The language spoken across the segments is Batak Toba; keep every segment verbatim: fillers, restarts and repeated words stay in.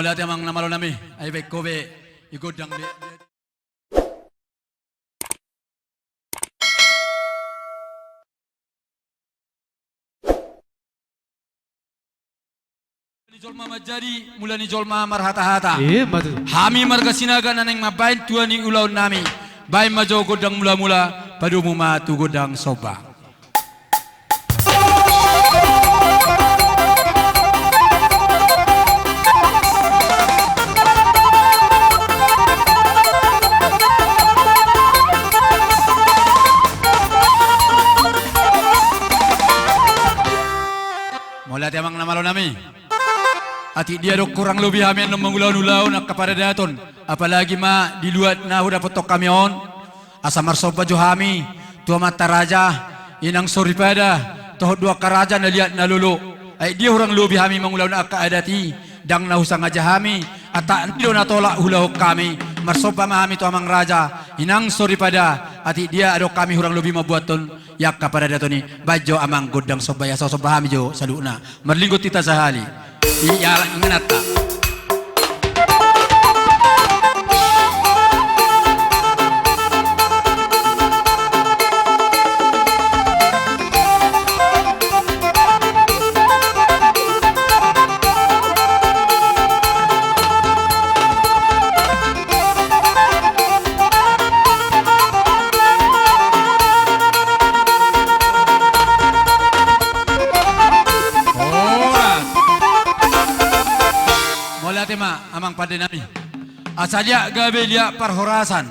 Ate amang na malo nami, ai baen ho be i gondang be. Mula ni jolma manjadi, mula ni jolma marhata-hata. Ima tutu. Hami marga Sinaga na naeng mambaen tua ni ulaon nami. Baen ma jo gondang mula-mula, padomu ma tu gondang somba. Mauliate amang na malo nami. Atik dia do hurang lobi hami annon mangulahon ulaon angka paradaton, apalagi ma di luat na hudapothon hami on. Asa marsomba jo hami tu amanta raja, inang soripada, dohot tu angka raja na liat na lolo. Atik dia hurang lobi hami mangulahon angka adat i, ndang na husangaja hami, atik dia do na tolap huulahon hami. Marsomba ma hami tu amang raja, inang soripada, atik dia adong hami hurang lobi mambuathon i angka paradaton i. Baen jo amang gondang somba i asa somba hami jo saluhutna. Marlinggot hita sahali. Ia, ingananta. Horas. Mauliate ma amang pande nami. Asa liat gabe liat parhorasan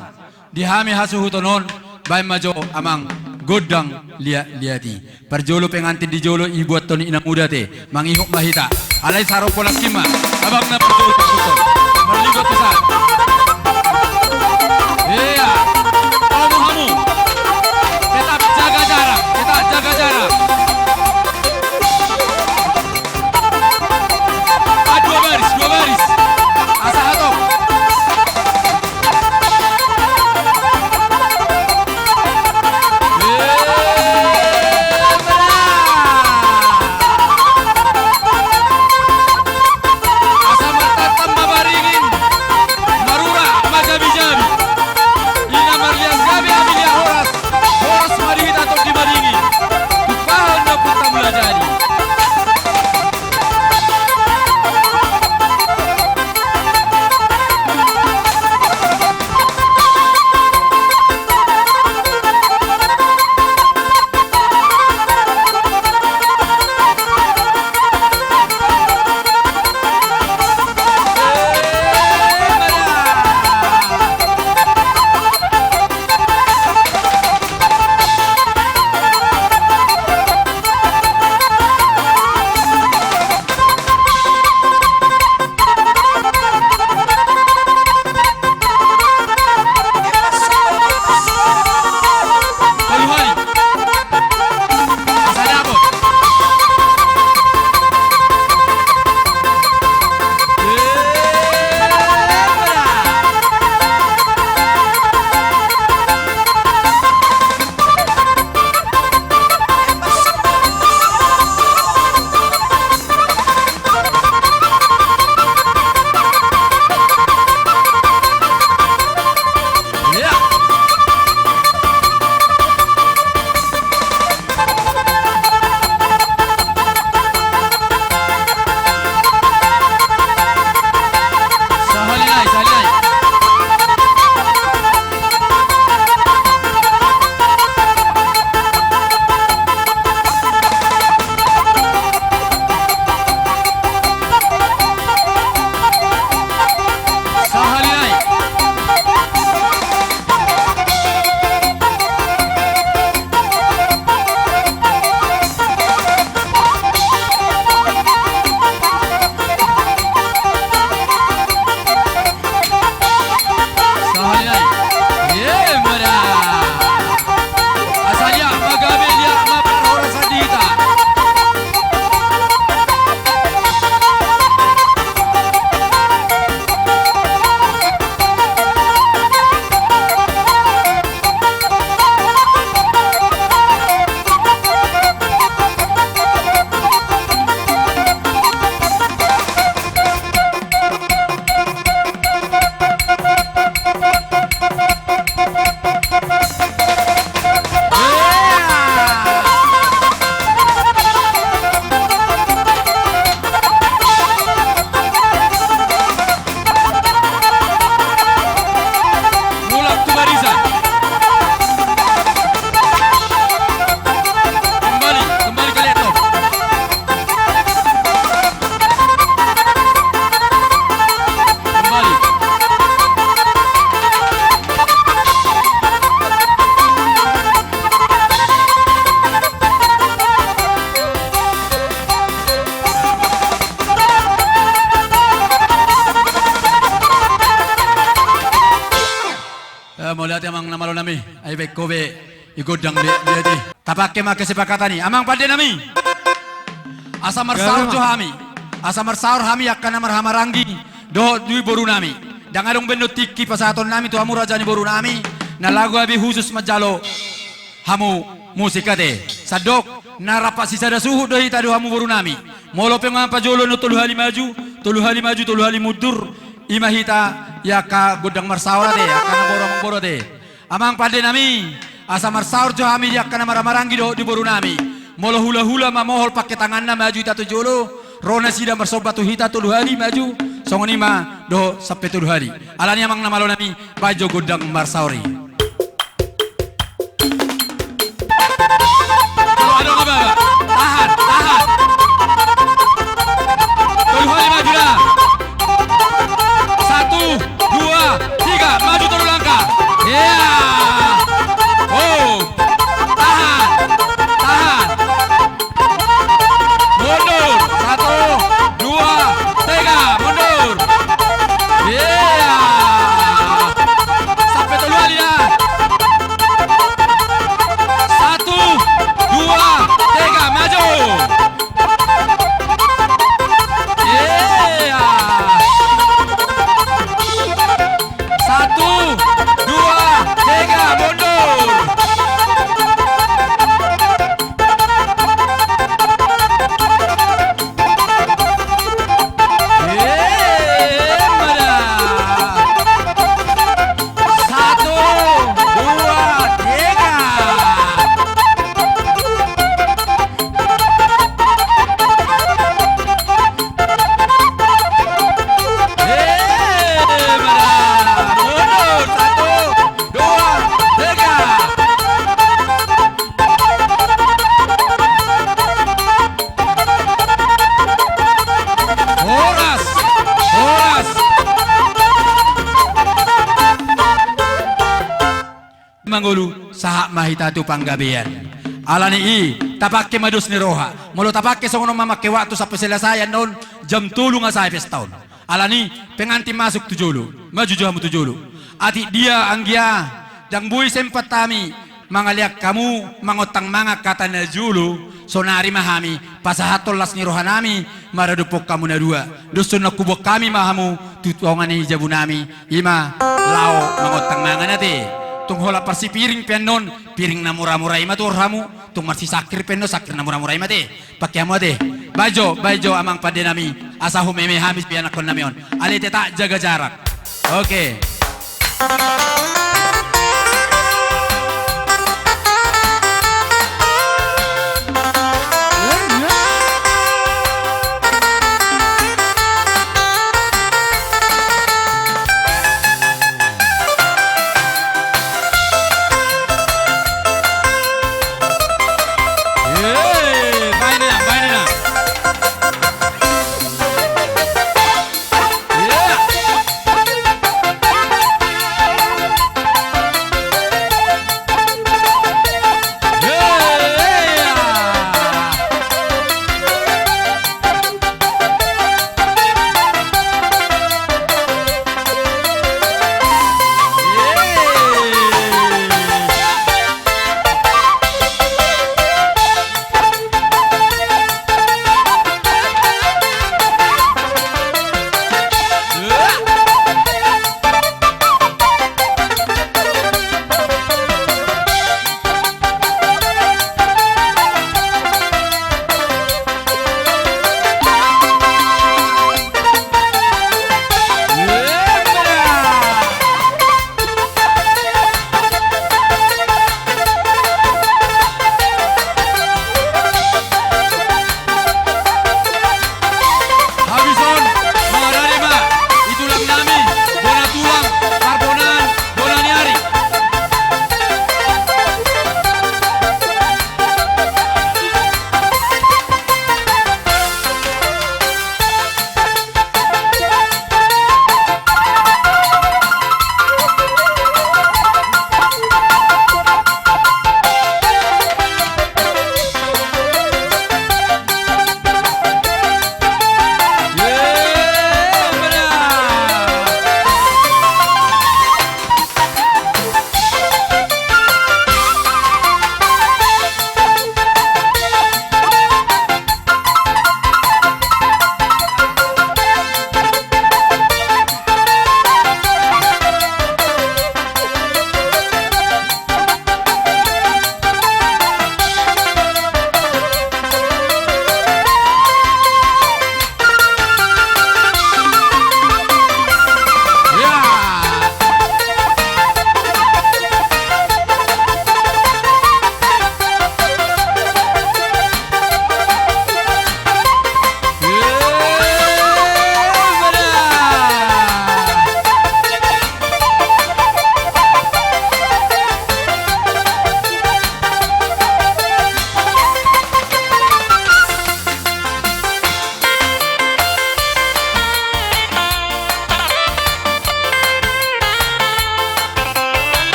di hami hasuhuton on, baen ma jo amang gondang liat-liat i. Parjolo pengantin di jolo ibuathon inang uda te, mangihut ma hita. Alai saropo nangkin ma abang na parjolo. Marlinggot tu sa. Ia. Hamu, hamu. Tetap jaga jarak, tetap jaga jarak. Ah, dua baris, dua baris. Asa hatop. Asa martantan ma baringin, marurak ma jabi-jabi. Ina marlias gabe hami liat ho Ate amang na malo nami, ai baen ho be i gondang be, jadi tapake ma kesepakatan i amang pande nami. Asa marsaor jo hami, asa marsaor hami angka na marhahamaranggi dohot di boru nami. Ndang adong be annon tingki pasahaton nami tu hamu raja ni boru nami na laho gabe husus manjalo hamu musik ate. Sandok na rap sisada suhut do hita dohot hamu boru nami. Molo pe nga pajolo annon tolu hali maju, tolu hali maju, tolu hali mundur. Ima hita i angka gondang marsaor ate, angka na boru boru ate. Amang pande nami, asa marsaor jo hami di angka na marhahamaranggi dohot di boru nami. Molo hulahula mamohol pake tanganna maju hita tu jolo, ro nasida marsomba tu hita tolu hali maju, songon i ma dohot sampe tolu hali. Alani amang na malo nami, baen jo gondang marsaor i. Tahan, tahan. Tolu hali maju dah. Satu, dua, tiga, maju tolu langkah. Iya. Oh. Tahan. Tahan. Mundur. Satu, dua, tiga, mundur. Iya. Sampe tolu hali ya. Satu, dua, tiga, maju. Iya. Satu, dua, tiga, mundur. Satu, dua, tiga. Satu, dua, tiga. Horas, horas. Mangolu, sahat ma hita tu panggabean. Alani i, tapake ma dos ni roha. Molo tapake songon on ma mamake waktu sampe selesai annon jam tolu nga sae pesta on. Alani pengantin masuk tu jolo, maju jo hamu tu jolo. Atik dia anggia, ndang boi sempat hami mangalean hamu mangontang mangan hata na jolo, sonari ma hami pasahathon las ni roha nami maradophon hamu na dua. Dos songon na huboan hami ma hamu tu tonga ni jabu nami, ima laho mangontang mangan ate. Tung holan parsipiring pe annon, piring na muramura ima tuhor hamu, tung marsisangkir pe annon sangkir na muramura ima ate. Pake hamu ate. Baen jo, baen jo amang pande nami, asa humeme hami sian ianakhon nami on. Alai tetap jaga jarak. Oke.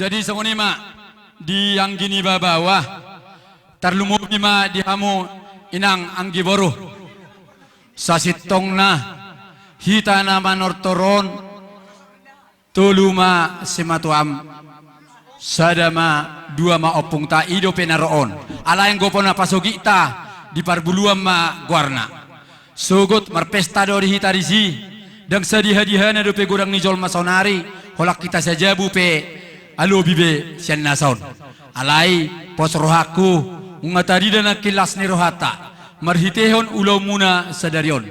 Jadi songon i ma di anggi niba baoa, tarlumobi ma di hamu inang anggi boru. Sasintongna hita na manortor on, tolu ma simatuam, sada ma, dua ma ompungta, i dope na ro on. Alai anggo pe na pasogita di Parbuluan ma goarna. Sogot marpesta do di hita disi, ndang sadihadihana dope godang ni jolma saonari, holan hita sajabu pe alobi be sian nasa on. Alai pos rohangku, nunga tarida nangkin las ni rohanta marhitehon ulaonmuna sadari on.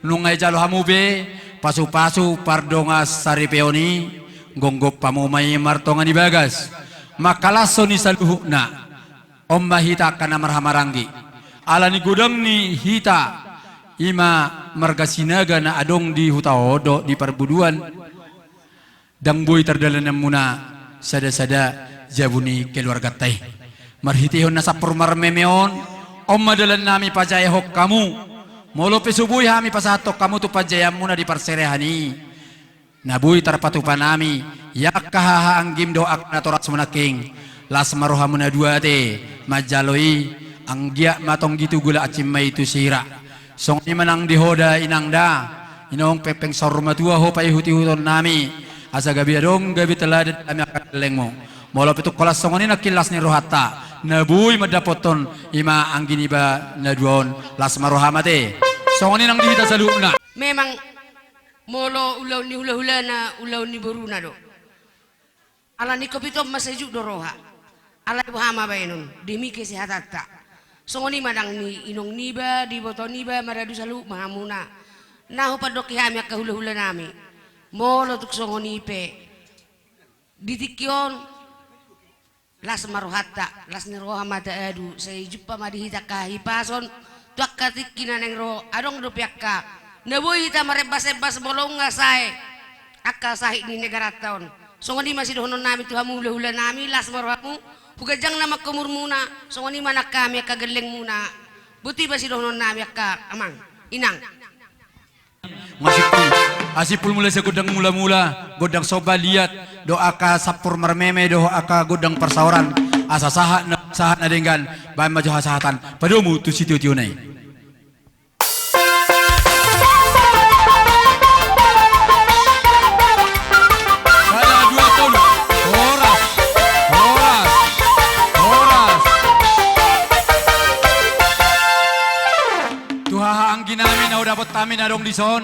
Nunga dijalo hamu be pasupasu pardongansaripeon i, gonggop hamu ma i martonga ni bagas. Mangkalashon i saluhutna. On ma hita angka na marhahamaranggi. Ala ni godang ni hita, i ma marga Sinaga na adong di huta on dohot di Parbuluan, ndang boi tardalananmuna sadasada jabu ni keluarganta i. Marhitehon na sampur marmeme on, on ma dalannami pajaehon hamu. Molo pe so boi hami pasahathon hamu tu panjaeanmuna di parserahan i, na boi tarpatupa nami, i angka hahaanggim dohot angka natorasmu nangkin, las ma rohamu na dua ate manjalo i. Anggiat ma tonggi tu gula, ansim ma i tu sira. Songon i ma nang di ho da inang da, inong pengpeng saur matua ho paihutihutonnami, asa gabe adong gabe teladan hami angka gellengmu. Molo pe tung holan songon i nangkin las ni rohanta, na boi mandapothon i ma anggi niba na dua on, las ma roham ate. Songon i nang di hita saluhutna. Memang molo ulaon ni hulahulana, ulaon ni boruna do. Ala ni covid on ma sejuk do roha. Alai boha ma baenon, demi kesehatanta. Songon i ma nang di inong niba, di iboto niba, maradu saluhut ma hamuna. Na hupandok hami angka hulahulanami, molo tung songon i pe di tingki on, las ma rohanta, las ni roha ma taadu, sai jumpa ma di hita angka hahipason tu angka tingki na naeng ro. Adong dope angka na boi hita marembasembas molo nunga sae angka sahit ni negaranta on. Songon i ma sidohononnami tu hamu hulahulanami, las ma rohamu, hu ganjang nama angka umurmuna. Songon i ma nang hami angka gellengmuna. Boti ma sidohononnami angka amang, inang. Nunga simpul, nunga simpul mula sian gondang mulamula, gondang somba liat, dohot angka sampur marmeme, dohot angka gondang parsaoran, asa sahat na, sahat na denggan, baen ma jo hasahatan, padomu tu sitiotiona i. Sada, dua, tolu. Horas. Horas. Horas. Tu hahaangginami na hudapot hami na adong dison,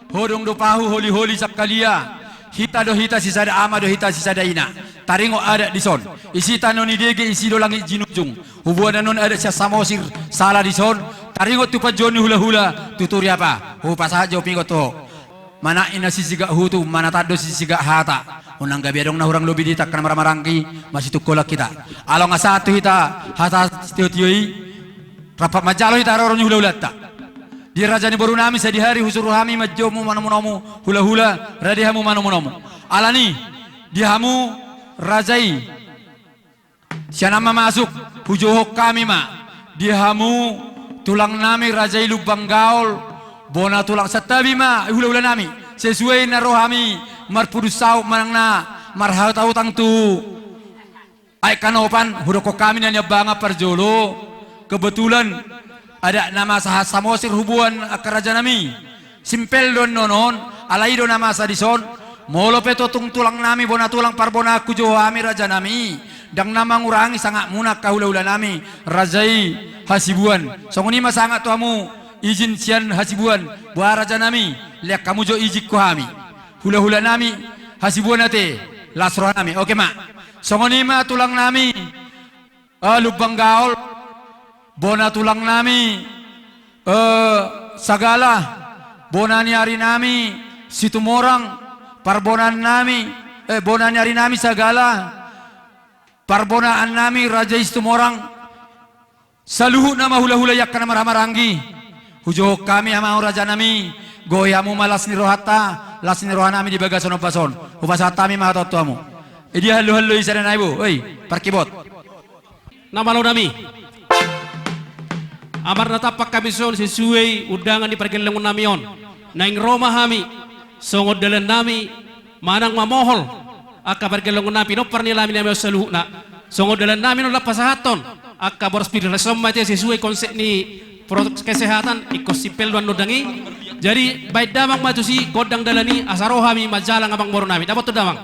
ho do dompahu holiholi sangkalia. Hita do hita sisada ama, do hita sisada ina. Taringot adat dison. Isi tano ni dege, isi do langit jinunjung. Huboan annon adat sian Samosir, sala dison. Taringot tu panjouon ni hulahula, tu Turiapa. Hupasahat jo pingot tu ho. Manat i na sisigak hutu, manat tando sisigak hata. Unang gabe adong na hurang lobi di hita angka na marhahamaranggi, masitungkolan hita. Ala nunga sahat tu hita hata sitiotio i, rap manjalo hita haroro ni hulahulanta. Di raja ni borunami, sadihari husuru hami manjou hamu manomunomu, hulahula, rade hamu manomunomu. Alani, di hamu raja i, sian na mamasuk, hujohon hami ma di hamu tulangnami raja i Lumban Gaol, bona tulang, santabi ma hulahulanami, sesuai na ro hami marpudun saut manang na marhutang tu aek Kanopan, hudokkon hami na niambangan parjolo, kebetulan adat na masa Samosir huboan angka rajanami. Simpel do annon on, alai i do na masa dison. Molo pe tung tulangnami bona tulang parbonaan hujoho hami rajanami, ndang na mangurangi sangatmuna angka hulahulanami raja i Hasibuan. Songon i ma sangat tu hamu, izin sian Hasibuan, boha rajanami, lean hamu jo izin tu hami. Hulahulanami Hasibuan ate, las rohanami. Oke ma. Songon i ma tulangnami, eh, Lumban Gaol, bona tulangnami, eh, Sagala, bona ni arinami Situmorang, parbonaannami, eh, bona ni arinami Sagala, parbonaannami raja i Situmorang. Saluhutna ma hulahula i angka na marhahamaranggi. Hujohon hami, amang rajanami, gohi hamu ma las ni rohanta, las ni rohanami di bagasan ombas on. Hupasahat hami ma hata on tu hamu. Idia hallohalloi sada nai bo, oi, parkibot. Na malonami, amar na tampak hami dison sesuai undangan ni pargellengonnami on. Naeng ro ma hami songon dalannami manang mamohol angka pargellengon nami, pinompar ni hami on saluhutna. Songon dalan nami on, lam pasahathon angka boras pir, lam songon i ma ate sesuai konsep ni protokol kesehatan, ingkon simpel do gondang i. Jadi baen damang ma tusi gondang dalan i, asa ro hami manjalang, amang boru nami. Dapothon damang.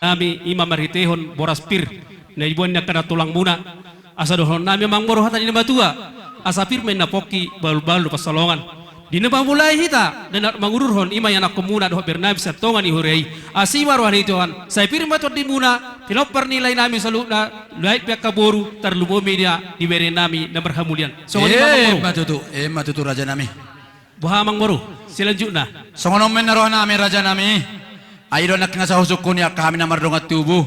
Nami i ma marhitehon boras pir na diboan ni angka na tulangmuna. Asa dohonon nami, amang boru, hata ni na matua: Asa pir ma inna pongki, bahulbahul do pansalongan. Di na mamulai hita, di na mangudurhon, i ma ianakhonmuna dohot bere nami sian tonga ni huria i. Asi ma roha ni Tuhan, sai pir ma tondimuna, pinompar ni lae nami saluhutna, lae pe angka boru, tarlumobi ma di bere nami na marhamulian. Songon i ma, amang boru. Emma tutu, emma tutu, raja nami. Boha, amang boru, selanjutna? Songon on ma inna roha nami, raja nami. Ai do nangkin asa husungkun i angka hami na mardongan tubu,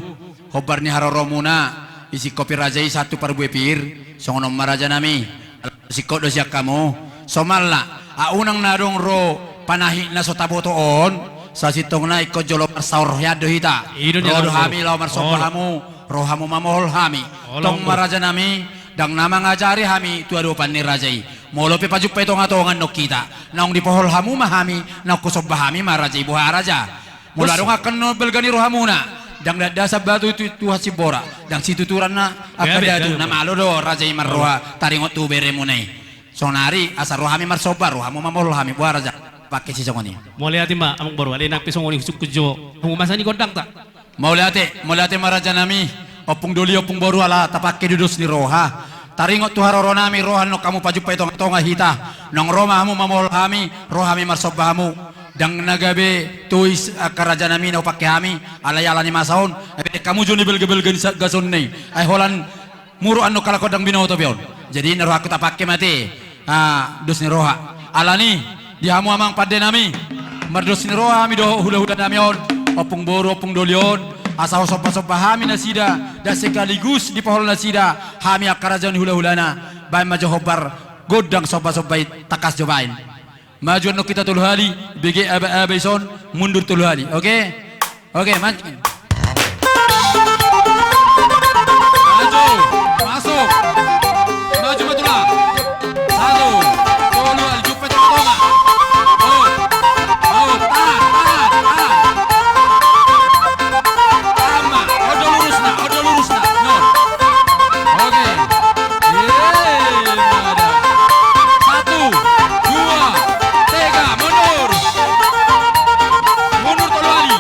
hombar ni haroromuna, isingkop i raja i sahat tu parbue pir. Songon on ma, raja nami. Singkop do sian hamu. Somalna, a, unang na adong ro panahit na so taboto on, sasintongna ingkon jolo marsaor hian do hita. I do. Ro do hami laho marsomba hamu, ro hamu mamohol hami. Tong ma, raja nami, ndang na mangajari hami tu adopan ni raja i. Molo pe pajumpang i tongatonga annon hita, naung dipohol hamu ma hami, naung husomba hami ma raja i. Boha, raja? Molo adong angka na balga ni rohamuna, ndang dakdasan batu tu, tu Tuhan Simbora, ndang situturan na angka datu. Na malo do raja i marroha taringot tu beremuna i. Saonari asa ro hami marsomba, ro hamu mamohol hami. Boha, raja? Pake sisongon i. Mauliate ma, amang boru, alai nang pe songon i husungkun jo hamu masa ni gondangta. Mauliate, mauliate ma, raja nami. Ompung doli, ompung boru, ala tapake do dos ni roha. Taringot tu haroro nami, ro annon hamu pajumpang i tongatonga hita. Naung ro ma hamu mamohol hami, ro hami marsomba hamu. Ndang na gabe tois angka, raja nami, na hupake hami, alai ala ni masa on, ai baen hamu jo ni balgabalga ni satgas on i. Ai holan muruk annon halak on, ndang binoto be on. Jadi na rohangku tapake ma ate, ah, dos ni roha. Alani, di hamu amang pande nami, mardos ni roha hami dohot hulahula nami on, ompung boru, ompung doli on, asa husombasomba hami nasida, dan sekaligus dipohol nasida hami angka raja ni hulahulana. Baen ma jo hombar gondang sombasomba i, tangkas jo baen. Maju annon hita tolu hali, bege abaaba dison, mundur tolu hali. Oke? Oke, maju. Maju, masuk. Maju ma tulang. Satu, tolu hali, jumpang i tongatonga. Oh, oh, tahan, tahan, tahan. Tahan ma, ondo lurus na, ondo lurus na. No. Oke. Yeay, ada. Satu, dua, tiga, mundur. Mundur tolu hali.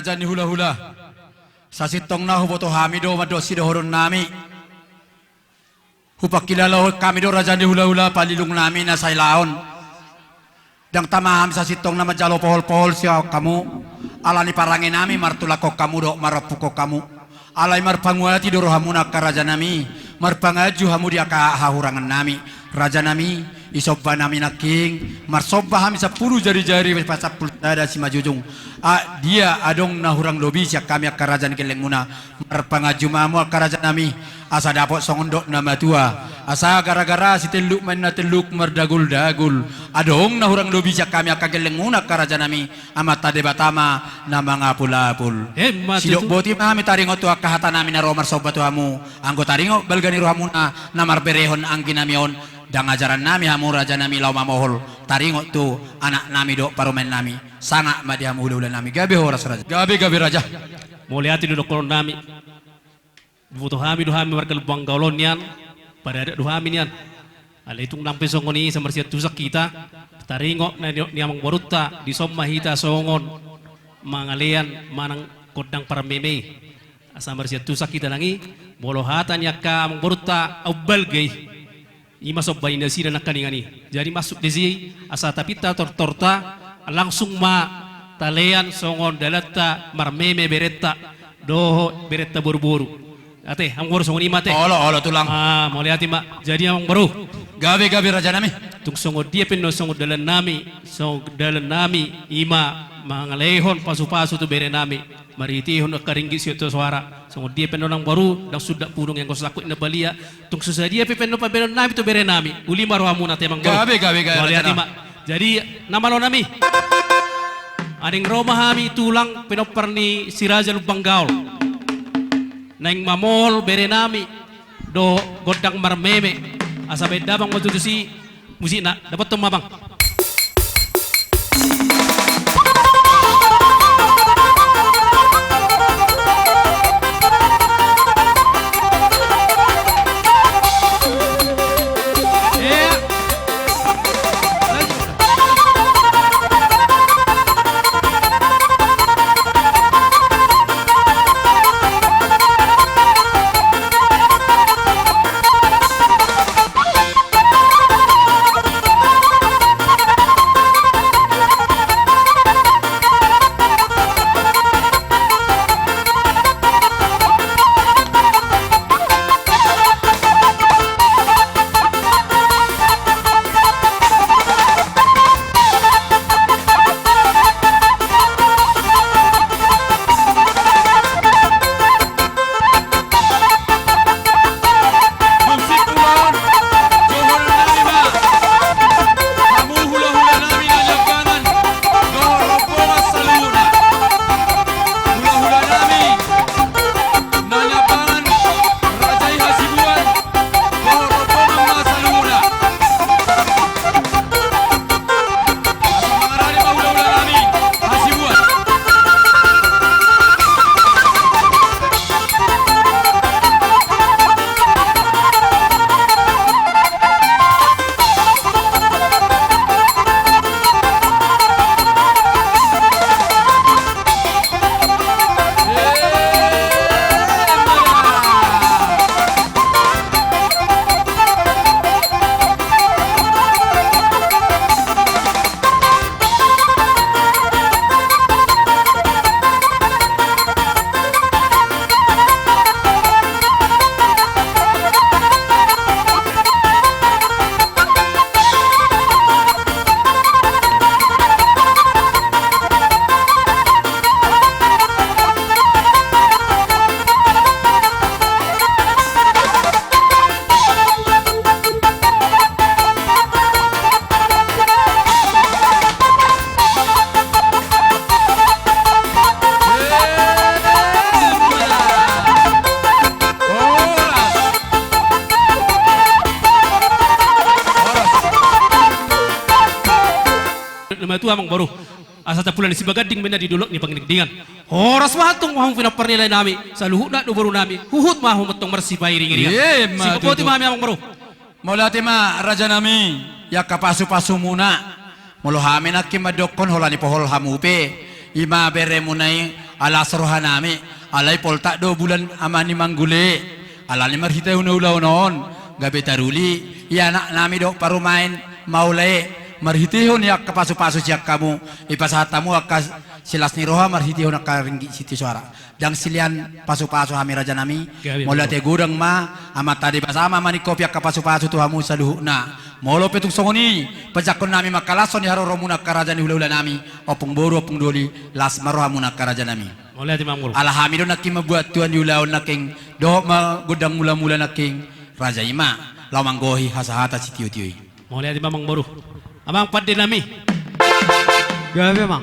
Raja ni hulahula. Sasintongna huboto hami do mandok sidohonon nami. Hupangkilala hami do raja ni hulahula palilung nami na sailaon. Ndang tama hami sasintongna manjalo pohol-pohol sian hamu. Alani parange nami martulakhon hamu dohot marompukhon hamu. Alai marpanguati do rohamuna angka raja nami. Marpanganju hamu di angka hahurangan nami. Raja nami, disomba nami nangkin, marsomba hami sampulu jari-jari pasampulu sada simanjujung. A, dia adong na hurang lobi sian hami angka raja ni gellengmuna. Marpanganju ma hamu angka raja nami, asa dapot songon dok na matua. Asa gara-gara sitelluk ma inna telluk mardagul-dagul. Adong na hurang lobi sian hami angka gellengmuna angka raja nami. Amanta Debata ma na mangapul-apul. Emma tutu. Sidok boti ma hami taringot tu angka hata nami na ro marsomba tu hamu. Anggo taringot balga ni rohamuna na marberehon anggi nami on. Ndang ajaran nami hamu raja nami laho mamohol. Taringot tu anak nami dohot parumaen nami. Sangap ma di hamu hulahula nami. Gabe horas raja. Gabe, gabe raja. Mauliate do dohonon nami. Diboto hami do hami marga Lumban Gaol on nian. Padadat do hami nian. Alai tung nang pe songon i asa marsiantusan hita. Taringot na ni, ni amangborunta disomba hita songon mangalean manang gondang parmeme i. Asa marsiantusan hita nang i, molo hata ni angka amangborunta aung balga i. I ma somba ni nasida nangkaningan i. Jadi masuk disi asa tapinta tortorta langsung ma talean songon dalanta marmeme berenta dohot berenta boruboru. Ate, amangboru songon i ma ate. Olo, olo tulang. Ah, mauliate ma. Jadi amangboru. Gabe, gabe raja nami. Tung songon dia pe annon songon dalan nami, songon dalan nami, i ma mangalehon pasupasu tu bere nami. Marhitehon angka ringgit sitio soara. Songon dia pe annon amangboru, ndang sundat pudung ianggo sangkut na balia. Tung so sadia pe annon pambahenon nami tu bere nami. Uli ma rohamuna ate amangboru. Gabe, gabe, gabe. Mauliate ma. Jadi na malo nami. Adong ro ma hami tulang pinompar ni si Raja Lumban Gaol. Naeng mamohol bere nami dohot gondang marmeme. Asa baen damang ma tutu si musikna. Dapothon ma amang. Nama tua amangboru. Asa tapula ni Sibaganding ma inna di dolok ni Panginingdingan. Horas ma antong hamu pinompar ni lae nami, saluhutna do boru nami, huhut ma hamu antong marsipairing-iringan. Emma tutu. Sipaboti ma hami amangboru. Mauliate ma raja nami, i angka pasu-pasumuna. Molo hami nangkin mandokkon holan dipohol hamu pe, i ma beremuna i, Alas rohanami, alai poltak do bulan ama ni manggule, alani marhitehon ulaon on, gabe taruli, i anaknami dohot parumaen maula e, marhitehon i angka pasupasu sian hamu, dipasahat hamu angka silas ni roha marhitehon angka ringgit sitio soara. Ndang silean pasupasu hami rajanami, gabe molo ate godang ma, amanta Debata ma maningkopi angka pasupasu tu hamu saluhutna. Molo pe tung songon i, pajangkonnami mangkalashon di haroromuna angka raja ni hulahulanami, ompung boru, ompung doli, las ma rohamuna angka rajanami. Mauliate ma amang boru. Ala hami do nangkin mambuat tuan di ulaon nangkin, dohot ma gondang mulamula nangkin, raja i ma, laho manggohi hasahatan sitiotio i. Mauliate ma amang boru. Amang pandenami. Gabe amang.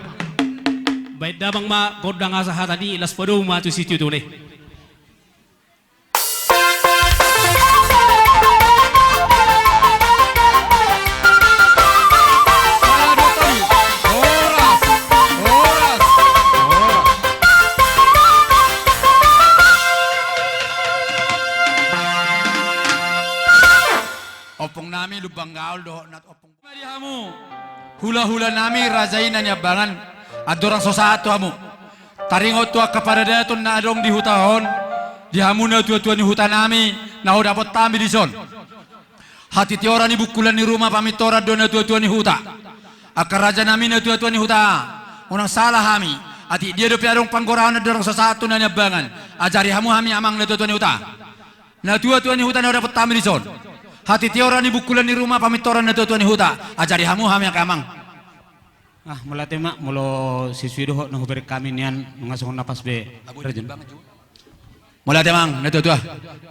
Baen damang ma gondang hasahatan i, las padomu ma tu sitiotio i. Ompungnami Lumban Gaol dohot na ompung. Di hamu hulahulanami, raja i na niambangan, andorang so sahat tu hamu. Taringot tu angka paradaton na adong di huta on, di hamu natuatua ni hutanami, na hudapot hami dison. Hatitiora ni bungkulan ni ruma pamintoran do natuatua ni huta. Angka rajanami natuatua ni huta, unang sala hami. Atik dia dope adong panggoraon andorang so sahat tu na niambangan. Ajari hamu hami amang natuatua ni huta. Natuatua ni huta na hudapot hami dison. Hatitiora ni bungkulan ni ruma pamintoran natuatua ni huta. Ajari hamu hami angka amang. Ah, mauliate ma, molo sesuai dohot na hubereng hami nian, nunga songon na pas be. Mauliate amang, natuatua.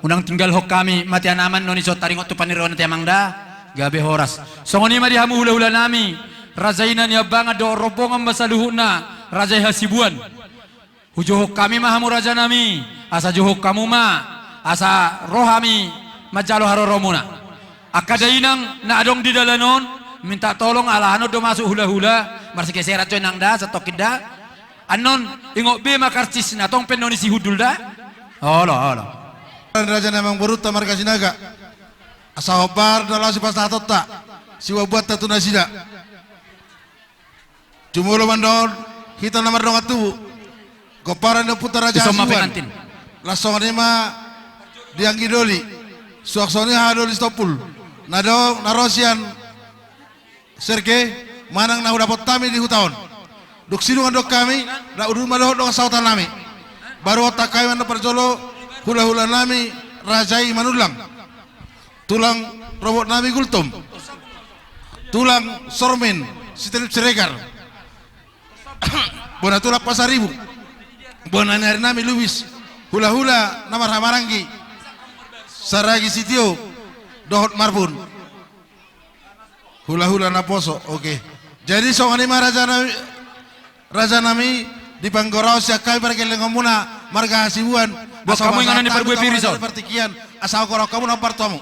Unang tinggalhon hami mate anaman noni so taringot tu panirion ni amang da. Gabe horas. Songon i ma di hamu hulahulanami, raja i na niambangan dohot rombongan ma saluhutna, raja i Hasibuan. Hujohon hami ma hamu rajanami, asa johon hamu ma, asa ro hami manjalo haroromuna. Angka dainang na adong di dalan on, minta tolong, ala annon do masuk hulahula, marsigeseran jo inang da, satongkin da. Annon, ingot be ma karcisna, tong pe noni sihundul da. Olo, olo. Raja ni amang borunta marga Sinaga. Asa hombar do laho sipasahatonta, sibuatbuatta tu nasida. Jumolo mandok hita na mardongan tubu. Gomparan ni ompunta Raja Hasibuan. Las songon i ma di anggi doli. Suang songon i haha doli Sitompul. Na do, na ro sian Serge, manang na hudapot hami di huta on. Dung sidung andok hami, rap udur ma dohot dongan sahutanami. Baru ontak hami mandok parjolo hulahulanami, raja i Manullang. Tulang robotnami Gultom. Tulang Sormin, Sitelip Siregar. Bona tulang Pasaribu. Bona ni arinami Lubis. Hulahula na marhahamaranggi. Saragi sitio. Dohot Marbun. Hulahula naposo, oke. Jadi songon i ma rajanami, rajanami, di panggoraon sian hami pargellengonmuna marga Hasibuan. Buat asa hamu inganan ni parbue piri son. Partingkian, asa goraon hamu na hombar tu hamu.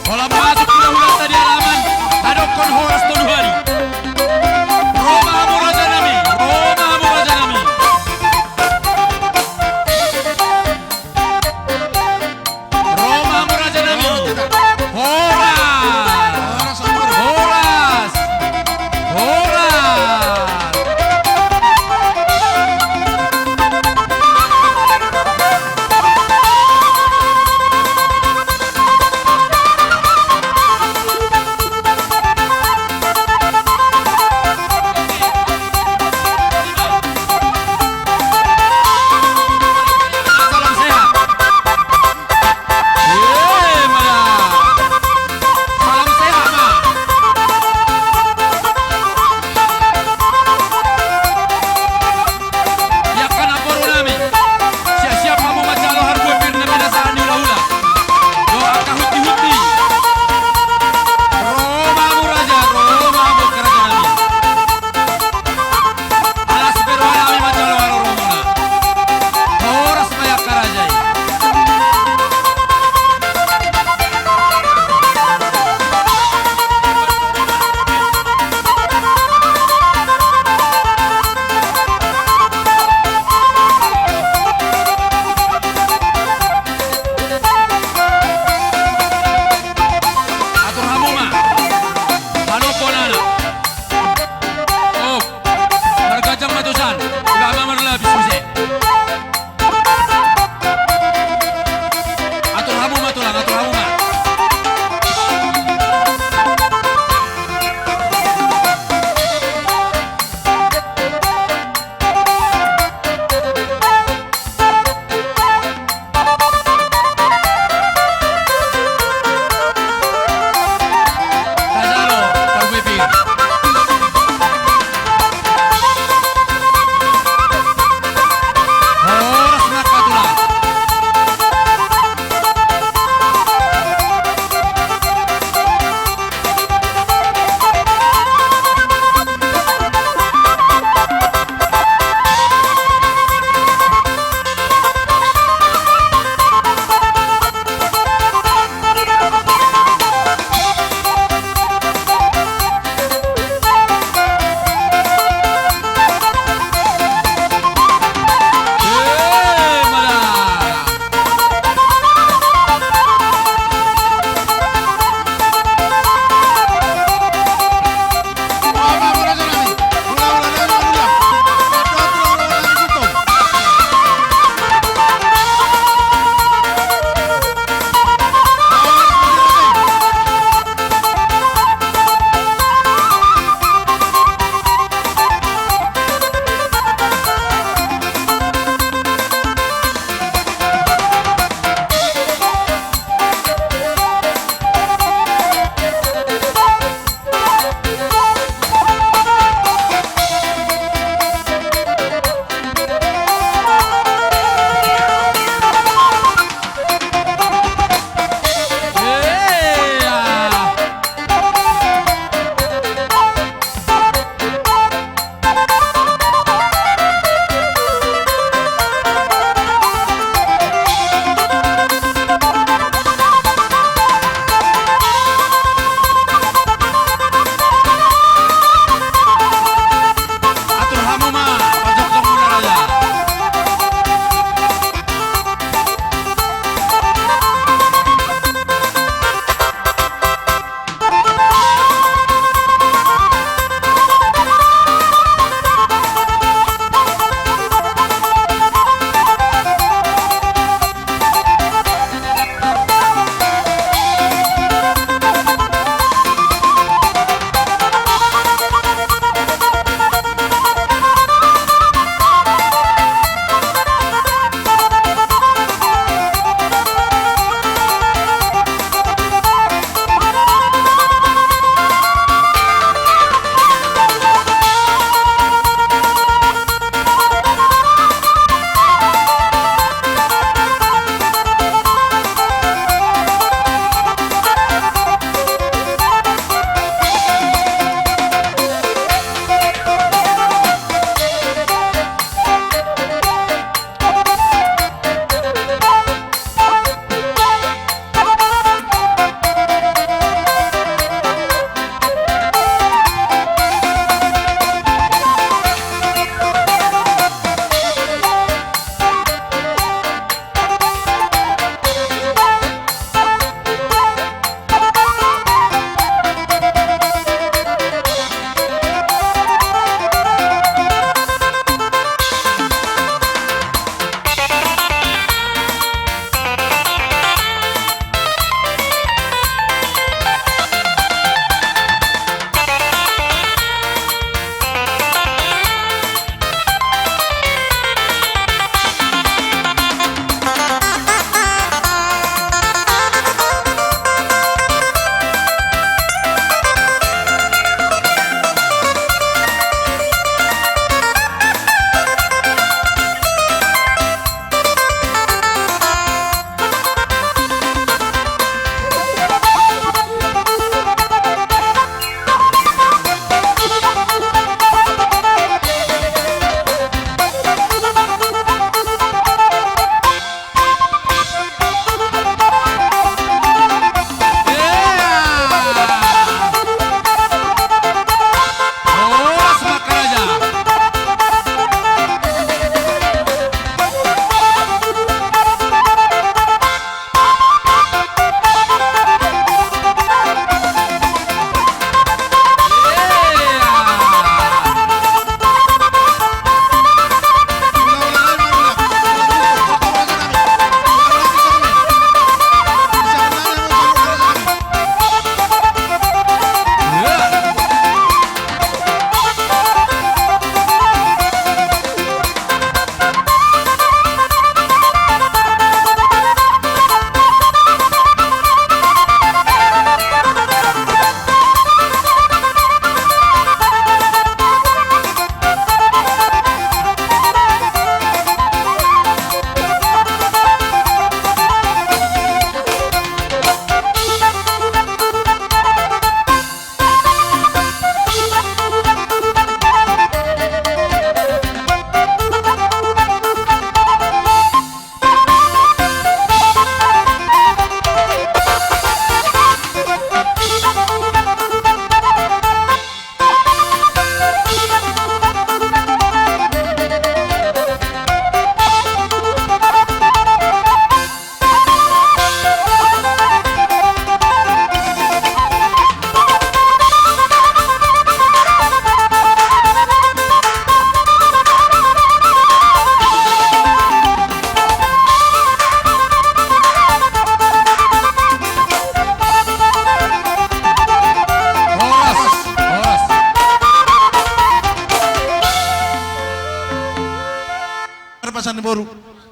Holan masuk hulahulanta di alaman, tadokkon horas tolu hali. Ro ma hamu rajanami, ro ma hamu rajanami. Ro ma hamu rajanami. Horas. Horas. Horas.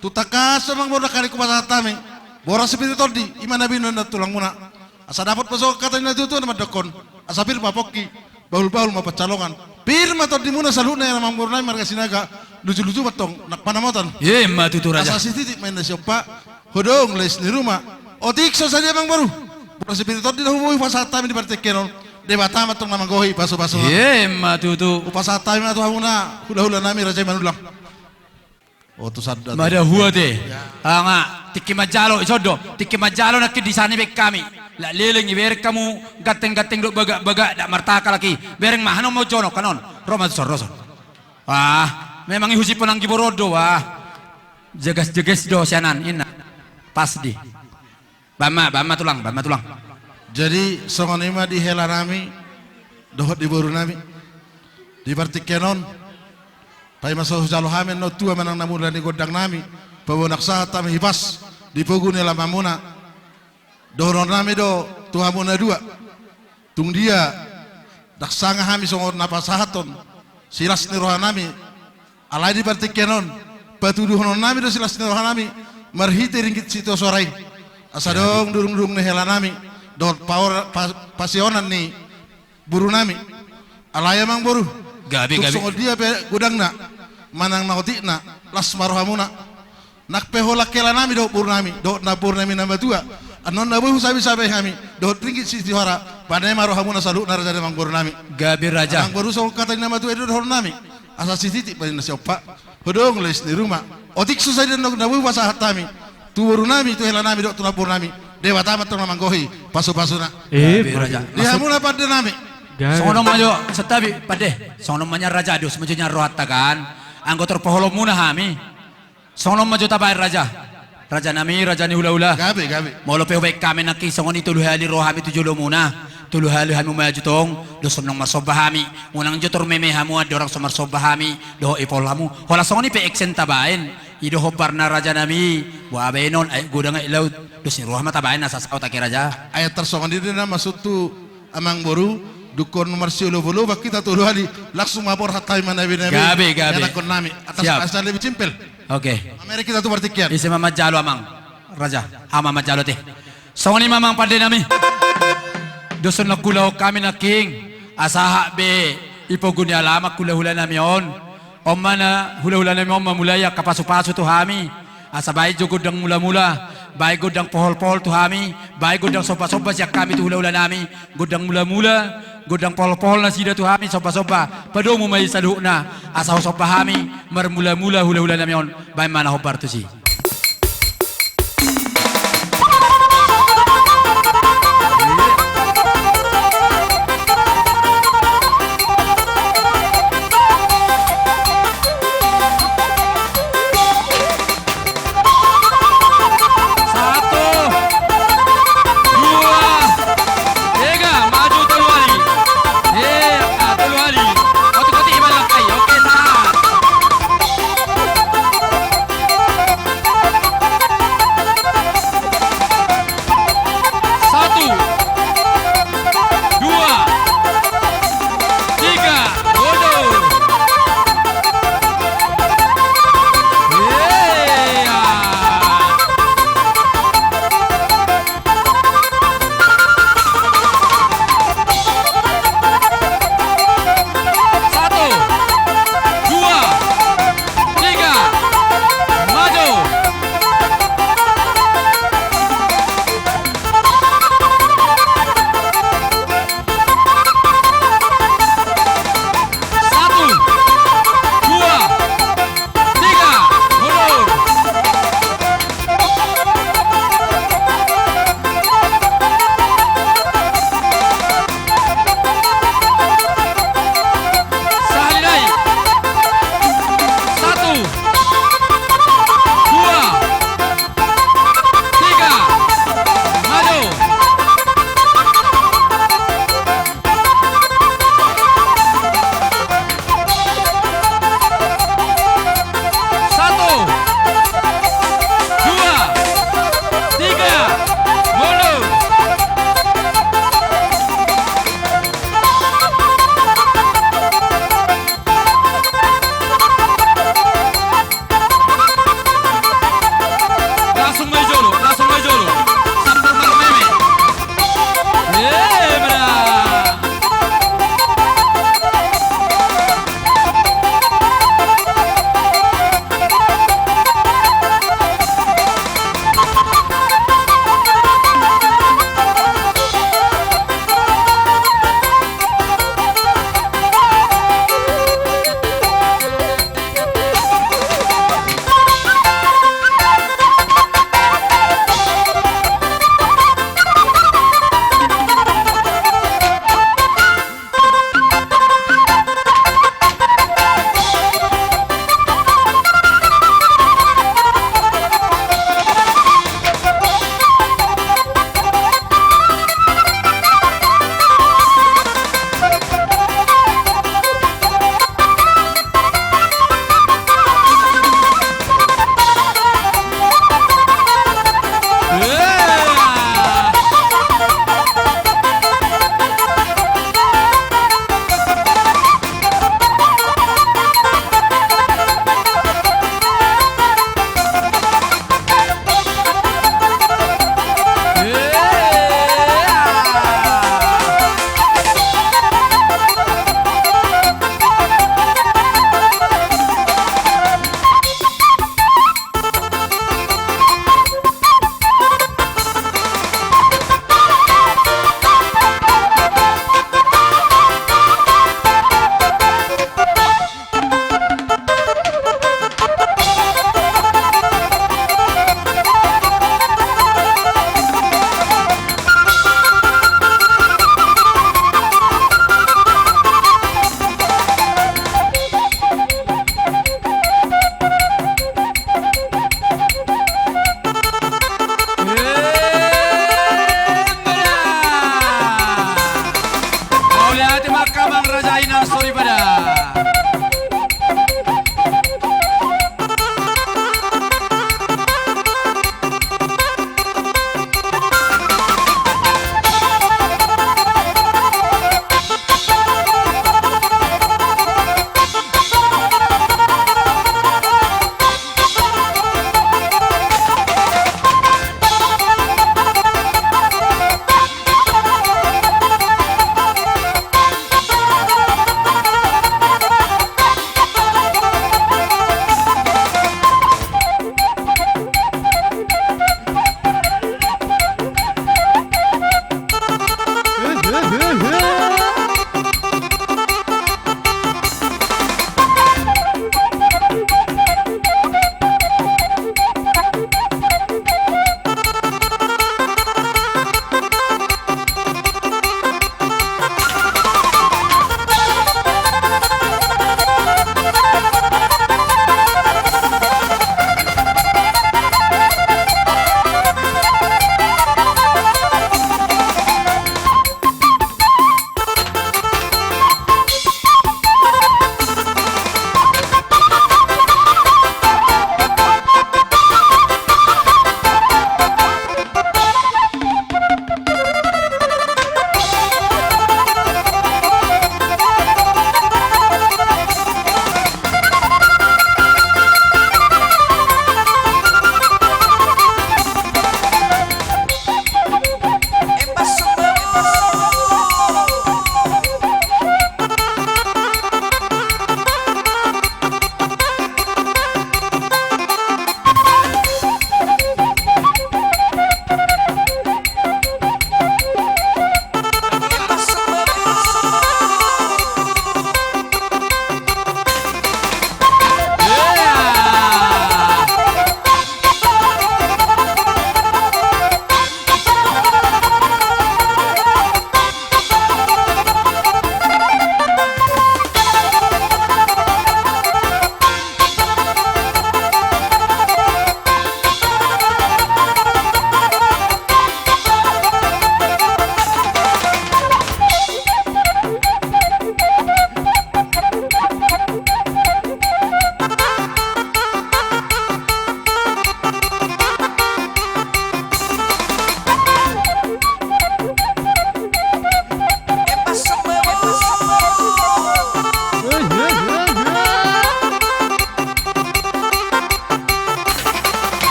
Tu tangkas amang boru nangkaning hupasahat hami boras si pir ni tondi, i ma na binoan ni tulangmuna. Asa dapot ma songon hata ni natuatua na mandokkon: Asa pir ma pongki, bahulbahul ma pansalongan. Pir ma tondimuna saluhutna, amang boru nami marga Sinaga. Lujuluju ma antong nang pansamotan. I ma tutu, raja. Asa sititi ma inna siompa, hodong lais ni ruma. Otik so sadia amang boru, boras si pir ni tondi na hupasahat hami di partingkian on, Debata ma antong na manggohi pasupasuna. I ma tutu. Hupasahat hami ma tu hamuna hulahula nami, raja i Manullang. O, tu sanda tu. Madahua te. Ia. Nga tingki manjalo, ison do. Tingki manjalo nangkin di san i baen hami. Lak leleng i, bereng hamu ganteng-ganteng dohot bagak-bagak, dak martaka lagi. Bereng ma hanon ma jonok hanon. Ro ma tu son, ro son. Wah, memang i husipon anggi boru on do, wah. Jeges-jeges do sianan, inna. Pas di. Baen ma, baen ma tulang, baen ma tulang. Jadi songon i ma di hela nami dohot di boru nami. Di partingkian on, paima so hujalo hami annon tua manang na mula ni gondang nami, paboa ndang sahat hami hipas di pogu ni alamanmuna. Dohonon nami do tu hamu na dua. Tung dia ndang sanga hami songon na pasahathon silas ni roha nami, alai di partingkian on patuduhonon nami do silas ni roha nami marhite ringgit sitio soara i. Asa adong durungdurung ni hela nami dohot paor-, pa-, pasionan ni boru nami. Alai amang boru, gabe, tung gabe, songon dia pe godangna manang na otikna, las ma rohamuna. Nang pe holan hela nami dohot boru nami dohot namboru nami na matua, annon na boi husabesabe hami dohot ringgit sitio soara, bane ma rohamuna saluhutna, raja ni amang boru nami. Gabe, raja. Amang boru, songon hata ni na matua i do dohonon nami: Asa sititi ma inna siompa, hodong lais ni ruma. Otik so sadia na boi hupasahat hami tu boru nami, tu hela nami dohot tu namboru nami, Debata ma antong na manggohi pasupasuna. Eh, gabe, raja. Di hamuna pande nami. Gabe. Songon on ma jo, santabi pande. Songon on ma nian, raja, dos ma jo nian rohanta kan. Anggo tor paholonmuna hami, songon on ma jo tabaen, raja. Raja nami, raja ni hulahula. Gabe, gabe. Molo pe hubaen hami nangkin songon i tolu hali ro hami tu jolomuna, tolu hali hami maju tong, dos on naung marsomba hami. Unang jo tor meme hamu andorang so marsomba hami dohot ipol hamu. Holan songon i pe eksen tabaen. I do hombarna, raja nami. Boha baenon, aek godang aek laut, dos ni roha ma tabaen asa saut, ate, raja. Ai tar songon i do na maksudhu, amang boru, dungkon marsiolopolopan hita tolu hali, langsung ma borhat hami manabenabe. Gabe, gabe. Ianakkon nami. Atas, siap, asa lebih simpel. Oke. Mamereng hita tu partingkian. Ise ma manjalo, amang? Raja, aha ma manjalo, ate? Songon i ma, amang pande nami. Dos on na huulahon hami nangkin, asa sahat be i pogu ni alaman hulahula nami on. On ma na hulahula nami on mamulai angka pasupasu tu hami. Asa baen jo gondang mulamula, baen gondang poholpohol tu hami, baen gondang sombasomba sian hami tu hulahula nami. Gondang mulamula, gondang poholpohol nasida tu hami, sombasomba. Padomu ma i saluhutna, asa husomba hami marmulamula hulahula nami on. Baen ma na hombar tusi. Satu, dua, tiga, maju tolu hali. Eh, ah, tolu hali. Otik, otik, ibalang kai. Oke, satu.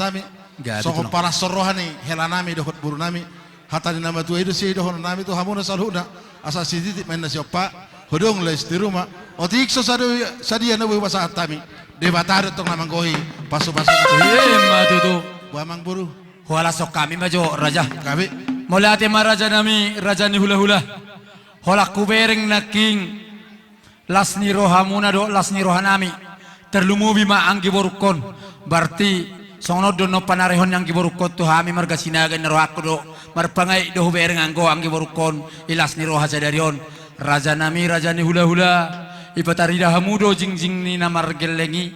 nami. Songon parashon roha ni hela nami dohot boru nami. Hata ni na matua i do sidohonon nami tu hamuna saluhutna. Asa sititi ma inna siompa, hodong laos di ruma. Otik so sadia na boi pasahat hami, Debata do tong na manggohi pasupasu. Ima tutu. Boa amang boru. Hola, songon i ma jo raja. Gabe. Mauliate ma raja nami, raja ni hulahula. Holan hubereng nangkin las ni rohamuna dohot las ni roha nami. Tarlumobi ma anggi borungkon. Berarti songon on do na panarehon ni anggi borungkon tu hami marga Sinaga, inna rohangku do marpangaik do hubereng anggo anggi borungkon i las ni roha sadari on. Raja nami, raja ni hulahula, dipatarida hamu do jingjing ni na margelleng i.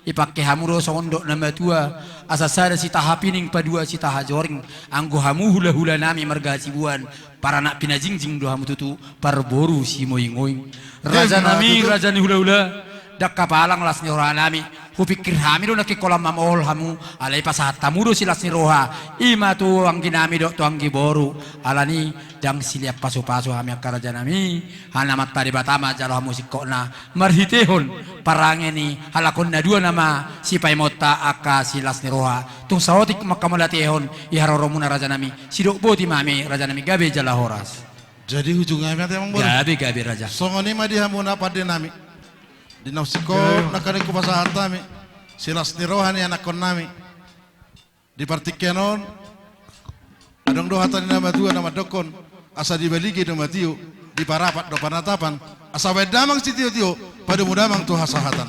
Dipangke hamu do songon dok na matua, asa sada sitaha pining, padua sitaha joring. Anggo hamu hulahula nami marga Hasibuan, paranak pinajingjing do hamu tutu, parboru simoingoing. Raja nami, raja ni hulahula, ndang hapalang las ni roha nami. Hupingkir hami do nangkin holan mamohol hamu, alai pasahat hamu do silas ni roha i ma tu anggi nami dohot tu anggi boru. Alani ndang silean pasupasu hami angka raja nami. Halamanta Debata ma jalo hamu singkopna. Marhitehon parange ni halak on na dua nama sipaimahonta angka silas ni roha. Tung saotik ma hamu mauliatehon di haroromuna raja nami. Sidok boti ma hami raja nami, gabe jala horas. Jadi hujung hami ate amang boru. Gabe, gabe raja. Songon i ma di hamuna pande nami. Di naung singkop nangkaning hupasahat hami silas ni roha ni anakkon nami. Di partingkian on, adong do hata ni na matua na mandokkon, asa dibalige do ma tio, diparapat do panatapan, asa baen damang sitiotio, padomu damang tu hasahatan.